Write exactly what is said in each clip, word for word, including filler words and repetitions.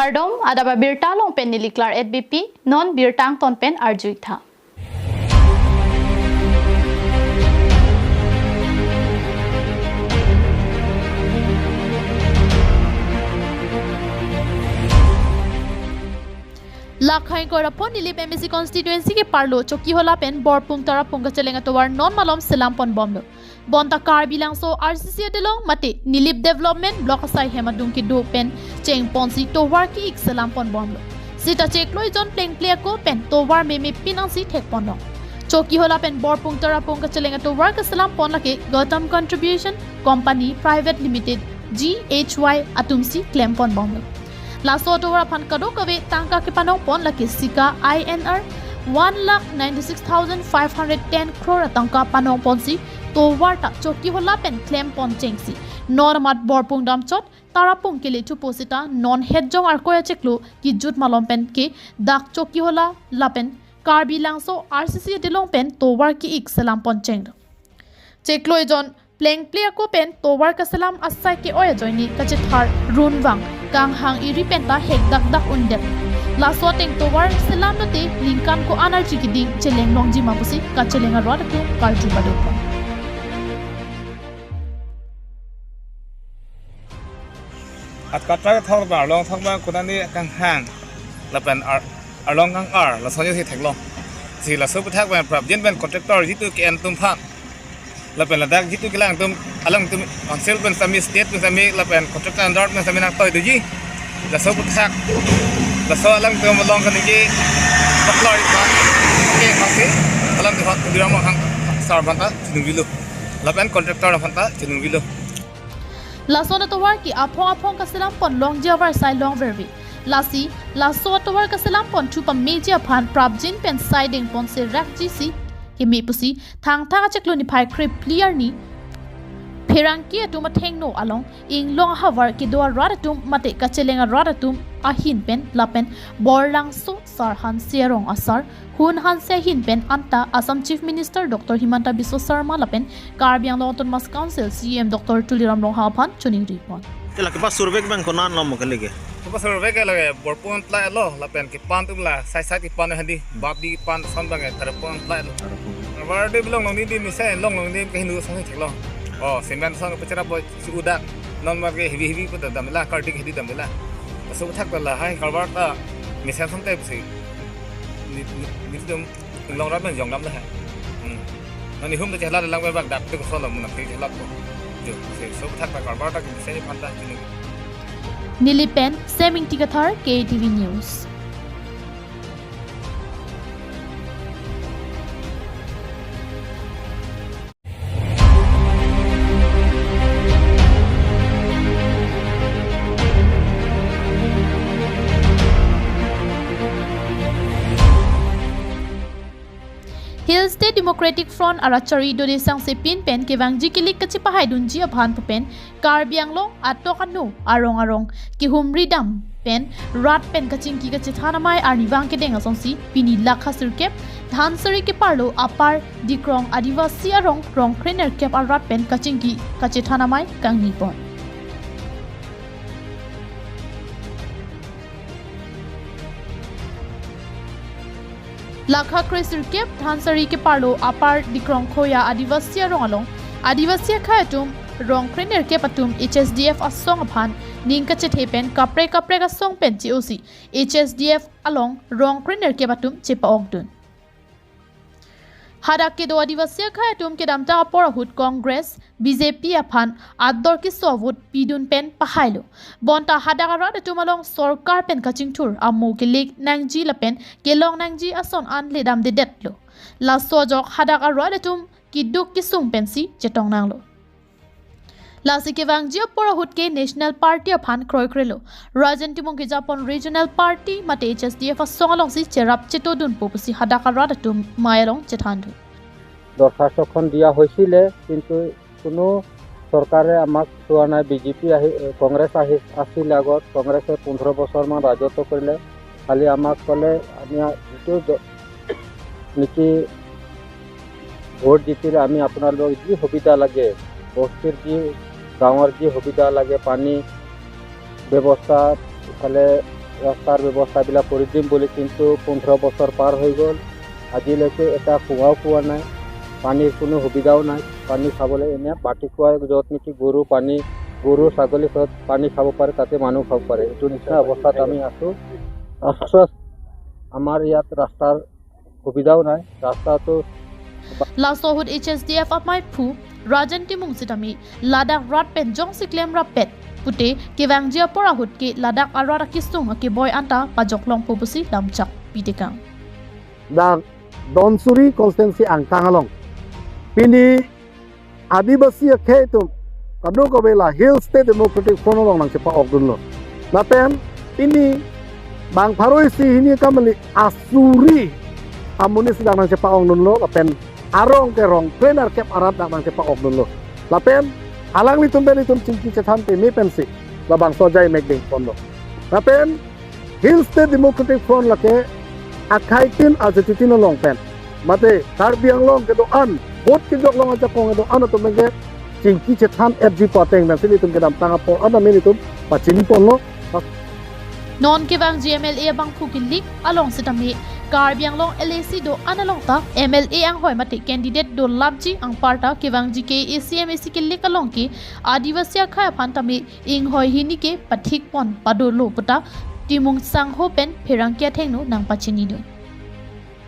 Kardom, adap abirta along pen neli Claret Beypi, non birta angton pen arju-ik tha. Lakha ingkoi ra pho Nilip M A C constituency keparlo Chokihola pen Borpung Tarapung kacheleng atovar non malom selam pon bomlo. Bonta Karbi Langso R C C adolong mate Nilip Development Block asai hem adung kedo pen chengponsi tovar ki-ik selam pon bomlo. Sita chiklo ejon plengple ako pen tovar meme pinangsi thek ponlo. Chokihola pen Borpung Tarapung kacheleng atovar keselam pon lake Gotham Contribution Company Private Limited, G H Y, atumsi klem pon bomlo. Laso atovar aphan kadokave tangka kepanong pon lake sika I N R one lakh ninety-six thousand five hundred ten crore atangka panong ponsi tovar ta Chokihola pen klem pon chengsi non amat Borpung damchot Tarapung kele thupo sita non hetjong Arkoi achiklo kejut malom pen ke dak Chokihola lapen Karbi Langso R C C adolong pen tovar ki-ik selam pon chenglo. Chiklo ejon plengple ako pen tovar keselam asai ke-oi ajoine kachethar runvang kanghang iri penta hek dakdak undet. Laso ateng tovar selam lote ningkan ko-an arji keding cheleng longji ma pusi kacheleng arat atum karju padopon. At katra thor ba long thor ba konani kanghang lapen ar-, arlong kang-ar laso jo si theklong. Si laso aputhak pen prapjin pen contractor jitu ke-en atum aphan lapen ladak jitu kelang atum, alangtum council pen sami, state pen sami lapen contractor under pen sami nangtoi doji. Laso aputhak laso alangtum along kaningje paklor iphan ke hasi alangtum aphan Tuliram Ronghang sir aphanta chiningri lo lapen contractor aphanta chiningri lo. Lason atovar ke aphong aphong kaselam pon longji avarsai longverve. Lasi laso atovar kaselam pon thu pameji aphan prapjin pen sai dengpon serakji si keme pusi Thangthang achiklo niphai krephli arni pherangke atum athengno along inglong ahavar kedo arat atum mate kacheleng arat atum ahin pen lapen Borlangso Sar Hanse arong asar Hun Hanse ahin pen anta Assam Chief Minister Doctor Himanta Biswa Sarma lapen Karbi Anglong Autonomous Council C E M Doctor Tuliram Ronghang aphan chiningri pon. Ila kepasurvey abang konat lo mo kali ke? Kepasurvey ke lake Borpung plai lo lapen kepan atum la sai sai kepan hadi bap di pan son abang Tarapung plai lo. Karbar di belong long di di mesen long long di ke Hindu sang cek lo. Oh, semen son ke pecera boy si udak non mar ke heavy heavy pu damdamla, kardik heavy damdamla. Laso aputhak ta lahai karbar ta mesen son te si. Ni ni ni tum inglong rat pen jong dam lahai. Hmm. Non ihum ta chehla lang bak dak tu ko solo mun aphi chehla ko. Jo, si laso aputhak ta karbar ta ke mesen aphanta chini. Nilip pen Seming Tikathar, K T V News. Hill State Democratic Front arat chari Dode Sangse pin pen kevangji kilik kachepahaidunji aphan pu pen Karbi Anglong atok ano arong arong kehumri dam pen rat pen kachingki kachethan amei arnivang kedeng asonsi pini lakha sirkep Dhansiri keparlo Upper Dikrong Adivasi arong rong krenerkep arat pen kachingki kachethan amei kangni pon. Lakha kresirkep Dhansiri keparlo Upper Dikrong Khoya Adivasi arong along Adivasi akhei atum rong krenerkep atum H S D F asong aphan ning kachethe pen kaprek kaprek asong pen che-osi H S D F along rong krenerkep atum chepa-okdun. Hadak kedo Adivasi akhei atum kedamtang apor ahut Congress, B J P aphan ador keso avote pidun pen pahailo. Bonta hadak arat atum along sorkar pen kachingthur amo kelek nangji lapen kelong nangji ason an ledamdedetlo. Laso ajok hadak arat atum keduk kesung pensi chetong nanglo. Lasi kevangji apor ahut ke National Party aphan kroikrelo. Rajen Timung kejapon Regional Party mate H S D F asong alongsi cherap chetodunpo pusi hadak arat atum amei along chethandun. দরখাস্তখন দিয়া হৈছিলে, কিন্তু কোনো চৰকাৰে আমাক চোৱা নাই। B J P আহি, কংগ্ৰেছ আহি, আছিল আগত, কংগ্ৰেছে পোন্ধৰ বছৰমান ৰাজত্ব কৰিলে। খালি আমাক ক'লে, "আমি আ-, যিটো দ-, নেকি ভোট জিকিলে আমি আপোনালোকক যি সুবিধা লাগে, বস্তিৰ যি, গাঁৱৰ যি সুবিধা লাগে, পানী ব্যৱস্থা, ইফালে ৰাস্তাৰ ব্যৱস্থাবিলাক কৰি দিম বুলি, কিন্তু পোন্ধৰ বছৰ পাৰ হৈ গ'ল, আজিলৈকে এটা কুঁৱাও পোৱা নাই, পানীৰ কোনো সুবিধাও নাই। পানী খাবলৈ এনে বাটি কুঁৱা, য'ত নেকি গৰু পানী, গৰু ছাগলী চব পানী খাব পাৰে, তাতে মানুহ খাব পাৰে, এইটো নিচিনা অৱস্থাত আমি আছোঁ। আশ্বাস, আমাৰ ইয়াত ৰাস্তাৰ সুবিধাও নাই, ৰাস্তাটো Laso ahut H S D F amaiphu Rajan Timung sitame ladak rat pen jongsi klem rappet pute kevangji apor ahut ke ladak arat akesung akeboi anta pajoklongpo pusi lamchak pitekang. Dak Dhansiri constituency angkang along pini Adivasi akhei atum kadokave la Hill State Democratic Front along nangchepa-okdunlo. Lapen pini bang pharo isi hini akam kali asuri amonit si dak nangchepa-okdunlo, lapen arong ke rong kre-nerkep arat dak nangchepa-okdunlo. Lapen alanglitum pen itum chingki chethan peme pensi labangso ajai mekding ponlo. Lapen Hill State Democratic Front lake akhaitin ajatitin along pen, mate Karbi Anglong kedo-an, vote kejoklong ajakong kedo-an atum ke chingki chethan etji pu ateng pensi ilitum kedamtang apor an amin itum pachini ponlo. Non kevangji M L A abangphu ke-link along sitame Karbi Anglong L A C do-an along ta M L A anghoi mate candidate dolapji anparta kevangji K A A C M A C ke-link along ke Adivasi akhei aphan tame inghoi hini ke pathik pon padolo puta Timung sangho pen pherangke athengno nangpachinidun.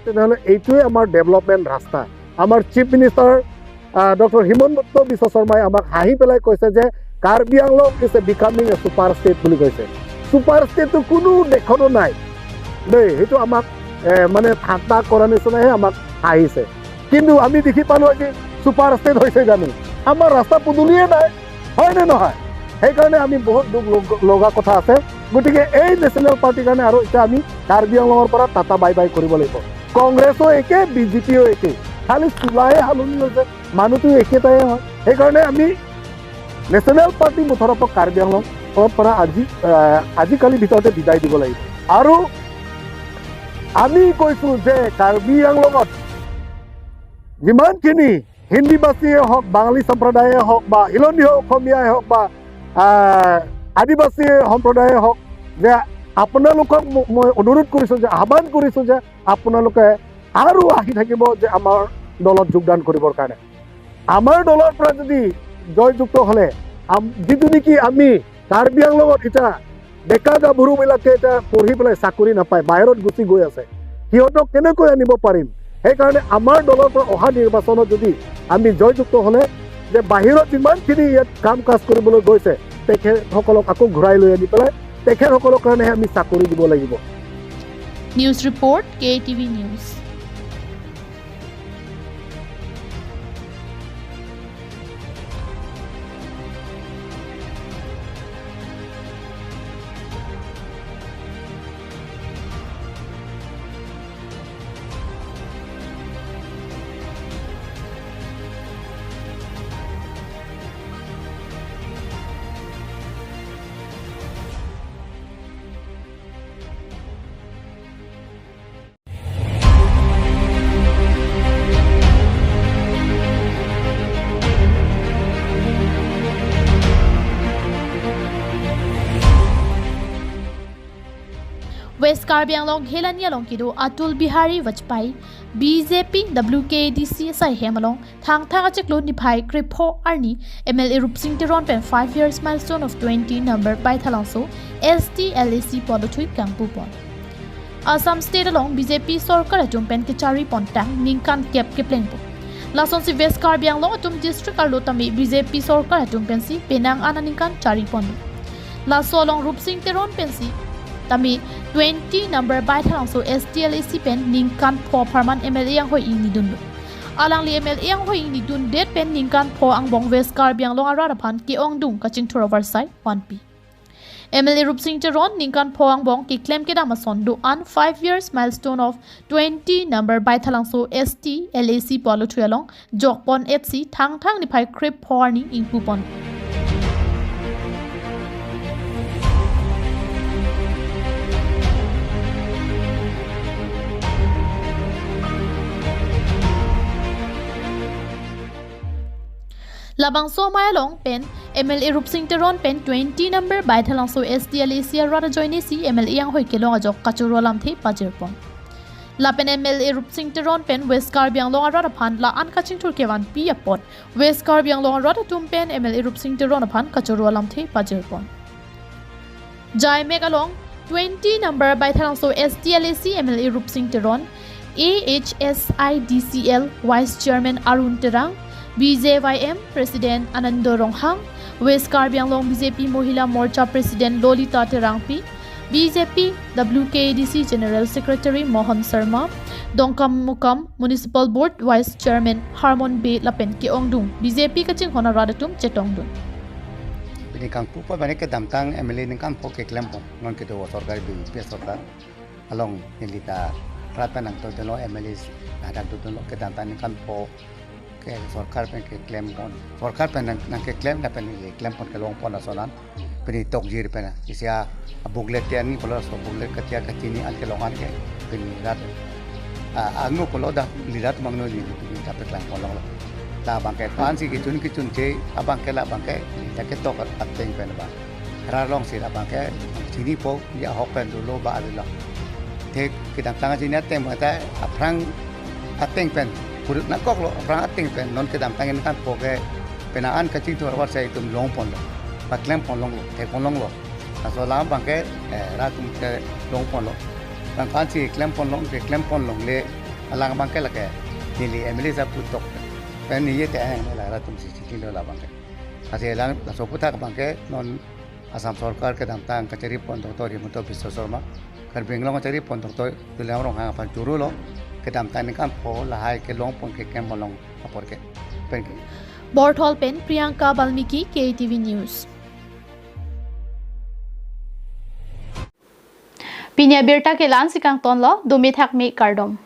তেনেহ'লে এইটোৱে আমাৰ development ৰাস্তা। আমাৰ chief minister, uh, doctor Himanta Biswa শৰ্মাই আমাক হাঁহি পেলাই কৈছে যে Karbi Anglong is a becoming a super state বুলি কৈছে। ছুপাৰ ষ্টেটটো কোনো দেশতো নাই দেই, সেইটো আমাক, এ, মানে ঠাট্টা কৰা নিচিনাহে আমাক হাঁহিছে। কিন্তু আমি দেখি পালো আজি ছুপাৰ ষ্টেট হৈছে জানো? আমাৰ ৰাস্তা পদূলিয়ে নাই, হয় নে নহয়? সেইকাৰণে আমি বহুত দুখ লগ-, লগা কথা আছে। গতিকে এই নেশ্যনেল পাৰ্টিৰ কাৰণে আৰু এতিয়া আমি কাৰ্বি আংলঙৰ পৰা টাটা বাই বাই কৰিব লাগিব। কংগ্ৰেছো একে, বি জে পিও একে, খালি চোলাহে সলনি হৈছে, মানুহটো একেটাই হয়। সেইকাৰণে আমি নেশ্যনেল পাৰ্টি মুঠৰ ওপৰত কাৰ্বি আংলঙৰ পৰা আজি, আহ, আজিকালিৰ ভিতৰতে বিদায় দিব লাগিব। আৰু আমি কৈছো যে কাৰ্বি আংলঙত যিমানখিনি হিন্দীভাষীয়ে হওক, বাঙালী সম্প্ৰদায়ে হওক বা হিলনী অসমীয়াই হওক বা, আহ, আদিবাসী সম্প্ৰদায়ে হওক, যে আপোনালোকক ম-, মই অনুৰোধ কৰিছো, যে আহ্বান কৰিছো যে আপোনালোকে আৰু আহি থাকিব যে আমাৰ দলত যোগদান কৰিবৰ কাৰণে। আমাৰ দলৰ পৰা যদি জয়যুক্ত হ'লে আম-, যিটো নেকি আমি কাৰ্বি আংলঙত এতিয়া ডেকা গাভৰুবিলাকে এতিয়া পঢ়ি পেলাই চাকৰি নাপায়, বাহিৰত গুচি গৈ আছে, সিহঁতক কেনেকৈ আনিব পাৰিম? সেইকাৰণে আমাৰ দলৰ পৰা অহা নিৰ্বাচনত যদি আমি জয়যুক্ত হ'লে যে বাহিৰত যিমানখিনি ইয়াত কাম কাজ কৰিবলৈ গৈছে, তেখেতসকলক আকৌ ঘূৰাই লৈ আনি পেলাই তেখেতসকলৰ কাৰণেহে আমি চাকৰি দিব লাগিব। News report, K T V News. West Karbi Anglong Helani along kedo Atal Bihari Vajpayee, B J P W K D C asai hem along Thangthang achiklo niphai krepho arni M L A Rupsing Teron pen five years milestone of twenty number Baithalangso S T L A C pu aluthui kangpu pon. Assam State along B J P sorkar atum pen kechari pontang ningkan kep keplengpo. Lasonsi West Karbi Anglong atum district arlo tame B J P sorkar atum pensi penang aningkan chari ponlo. Laso along Rupsing Teron pensi tame twenty number Baithalangso S T L A C pen ningkan pho apharman M L A anghoi ingnidunlo. Alangli M L A anghoi ingnidundet pen ningkan pho angbong West Karbi Anglong arat aphan ke-ongdung kachingthur avarsai vanpi. M L A Rupsing Teron ningkan pho angbong keklem kedam ason do-an five years milestone of twenty number Baithalangso S T L A C pu aluthui along jokpon etsi Thangthang niphai krepho arni ingpu pon. Labangso amei along pen M L A Rupsing Teron pen twenty number Baithalangso S T L A C arat ajoine si M L A anghoi kelong ajok kachoro alamthe pajirpon. Lapen M L A Rupsing Teron pen West Karbi Anglong arat aphan la-an kachingthur kevanpi apot West Karbi Anglong arat atum pen M L A Rupsing Teron aphan kachoro alamthe pajirpon. Jaimek along twenty number Baithalangso S T L A C M L A Rupsing Teron, A H S I D C L Vice Chairman Arun Terang, B J Y M President Anando Ronghang, West Karbi Anglong B J P Mohila Morcha President Lolita Terangpi, B J P W K A D C General Secretary Mohan Sharma, Dongkamukam Municipal Board Vice Chairman Harmon Bey lapen ke-ongdung B J P kachinghon arat atum chetongdun. Pini kangpu pa bani kedamtang M L A ningkanpo keklempon, non kedo sorkar B J P sorkar along neli ta rat pen nangtodunlo, M L A nangtodunlo, kedamtang ningkanpo ke sorkar pen keklem pon, sorkar pen nang, nangkeklem lapen neli klempon kelongpon ason an. Pini tokjir pen isi a booklet tiani pulo, so booklet katia kachini an kelong an ke pini rat, ah, angno pulo dak lirat mangno ni pini ta peklangpon longlo. Labang ke pan si kechun kechun che abang ke labang ke ta ketok ateng pen ba. Rat along si labang ke chinipo, ya ahok pen dolo ba adilo. Te kedamtang chini ateng ba ta aphrang ateng pen purut nangkoklo, aphrang ateng pen non kedamtang ningkanpo ke penang an kachingthur avat si itum longponlo, paklempon longlo, thekpon longlo. Laso alam abang ke, eh, rat atum kelongponlo. Bang kan si klempon long, keklempon longle alang abang ke lake neli M L A sahab puthot pen ni ye te ang la rat atum si chikilo labang ke. Lasi alang laso aphuthak abang ke non Assam sorkar kedamtang kacharipon Doctor Himanta Biswa Sarma, Karbi Anglong kacharipon Doctor Tuliram Ronghang aphan chorolo, kedamtang ningkanpo lahai kelongpon keklempon long apor ke. Pen ke. Borthol pen Priyanka Balmiki, K T V News. Pini abirta ke la-an si kangtonlo, dome thakme, kardom.